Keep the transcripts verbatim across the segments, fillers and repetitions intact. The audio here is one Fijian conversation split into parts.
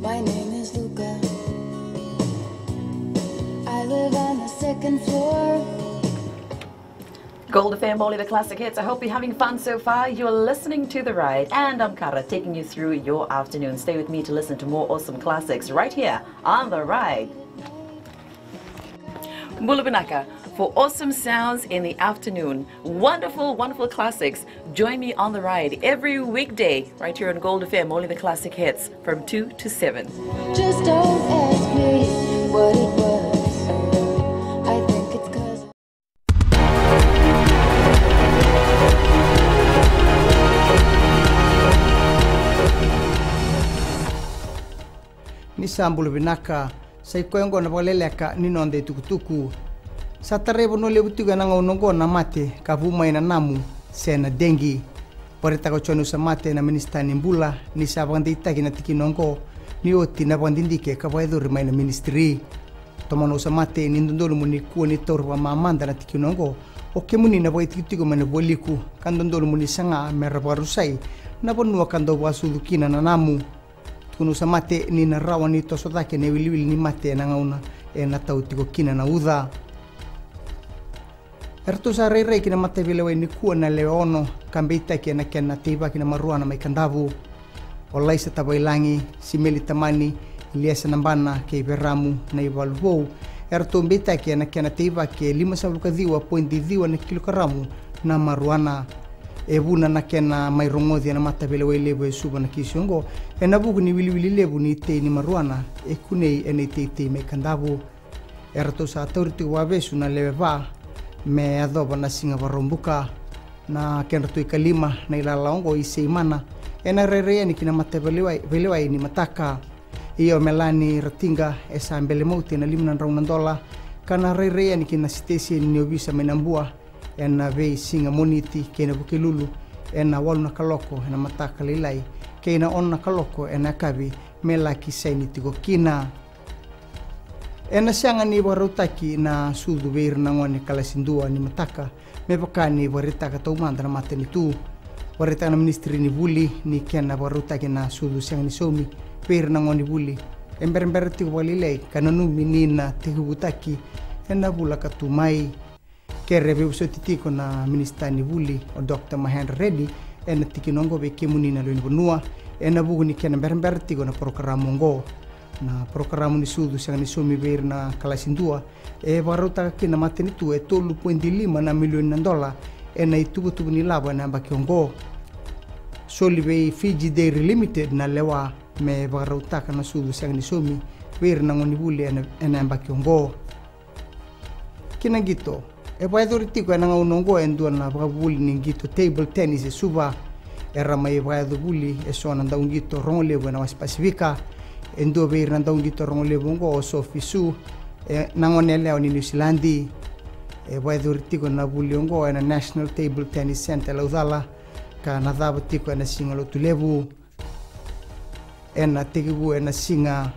My name is Luca. I live on the second floor. Gold F M, only the classic hits. I hope you're having fun so far. You're listening to The Ride, and I'm Kara, taking you through your afternoon. Stay with me to listen to more awesome classics right here on The Ride. Bula vinaka. For awesome sounds in the afternoon, wonderful, wonderful classics. Join me on The Ride every weekday right here on Gold F M, only the classic hits, from two to seven. Just don't ask me what it was. I think it's 'cause Ni sa bula vinaka. Sa i koya oqo na vakaleleka ni noda itukutuku. Sa tarai vanua levu tiko ena gauna oqo na mate ka vu mai na namu se na dengue. Vakaraitaka o Jone Usamate na minisita ni bula ni sa vakadeitaki na tikina oqo ni oti na vakadidike ka vakayacori mai na minisitiri. Tomana o Usamate ni dodonu mo ni kua ni taura vakamamada na tikina oqo, o kemuni na vakaitikotiko mai na vualiku, ka dodonu mo ni saga me ra vakarusai na vanua ka dau vakasucu kina na namu. Tukuna o Usamate ni na rawa ni toso cake na iwiliwili ni mate ena gauna ena tau tiko kina na uca. Eratou sa rairai ki na mataveilewai nikua na lewe ono ka beitaki ena kena teivaki na maruana mai Kadavu. O Laisa Tavailagi, Simeli Tamani, Iliesa Nabana kei Veramu Naivaluvou, eratou beitaki ena kena teivaki e limasagavulu ka ciwa poidi ciwa na kilokaramu na maruana. E vuna na kena mai rogoci ena mataveilewai levu e Suva na kisi oqo ena vuku ni wiliwili levu ni tei ni maruana e kunei ena iteitei mai Kadavu. Eratou sa tauri tiko vakavesu na lewe va me yacova na siga Vakaraubuka. Na kedratou ikalima na ilala oqo i Seimana ena rairai yani ki na mataveilewai, veilewai ni mataka. Ia o Melani Ratiqa e sa bele mauti ena lima na drau na dola ka na rairai yani ki na siteseni ni ovisa mai Nabua ena veisiga Moniti kei na Vukelulu ena walu na kaloko ena mataka lailai kei na ono na kaloko ena yakavi me laki saini tiko kina. Ena sega ni vakarautaki na sucu vei ira na gone kalasi dua ni mataka me vaka ni vakaraitaka taumada na matanitu. Vakaraitaka na minisitiri ni vuli ni kena vakarautaki na sucu sega ni saumi vei ira na gone vuli e berabera tiko vakalailai ka nanumi ni na tekivutaki ena vula ka tu mai. Kere veivosoti tiko na minisita ni vuli o Doctor Mahendra Reddy ena tikina oqo vei kemuni na lewe ni vanua ena vuku ni kena berabera tiko na porokaramu oqo. Na porokaramu ni sucu sega ni saumi vei ira na kalasi dua e vakarautaka kina na matanitu e tolu poidi lima na milioni na dola ena ituvatuva ni lavo ena yabaki oqo. Soli vei Fiji Dairy Limited na lewa me vakarautaka na sucu sega ni saumi vei ira na gonevuli ena, ena yabaki oqo. Ki na qito, e vakayacori tiko ena gauna oqo e dua na vakavuvuli ni qito table tennis e Suva. Era mai vakayacovuli eso na dauqito rogolevu ena wasa Pasifika. E dua vei ira na dauqito rogolevu oqo o Sophie Sue, e na gone yalewa ni Niusiladi. E vakayacori tiko na vuli oqo ena National Table Tennis Centre e Laucala ka na cava tiko ena siga Lotulevu. Ena tekivu ena siga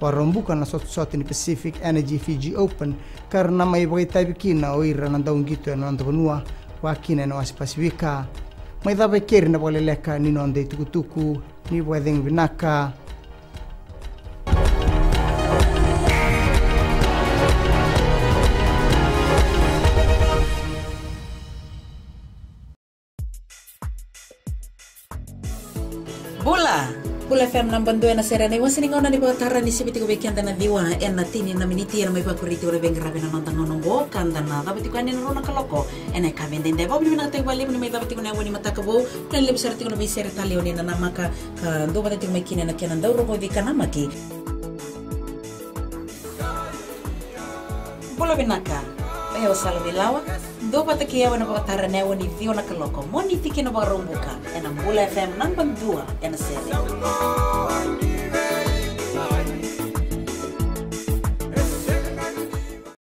Vakaraubuka na sotasota ni Pacific Energy Fiji Open ka ra na mai vakaitavi kina o ira na dauqito ena noda vanua, vaka kina ena wasa Pasifika. Mai cava e keri na vakaleleka ni noda itukutuku. Ni vakacegu vinaka. Bula! Bula F M naba dua ena sere ena iwase ni gauna ni vakatara ni sivi tiko vei keda na ciwa ena tini na miniti ena mai vakuri tiko na veiqaravi ena noda gauna oqo ka da na cava tiko yani ena rua na kaloko ena yakavi edaidai. Vakavinavinakataki vakalevu ni mai cava tiko na yavu ni mataka vou. Kua ni levu sara tiko na veisere tale o ni na namaka ka dua vata tiko mai kina ena kena dau rogoci ka namaki. Bula vinaka. O yau o Sala Vilawa. Dua vata kei au ena vakatara ena yawa ni ciwa na kaloko Moniti kina Vakaraubuka ena Bula F M naba dua ena sere.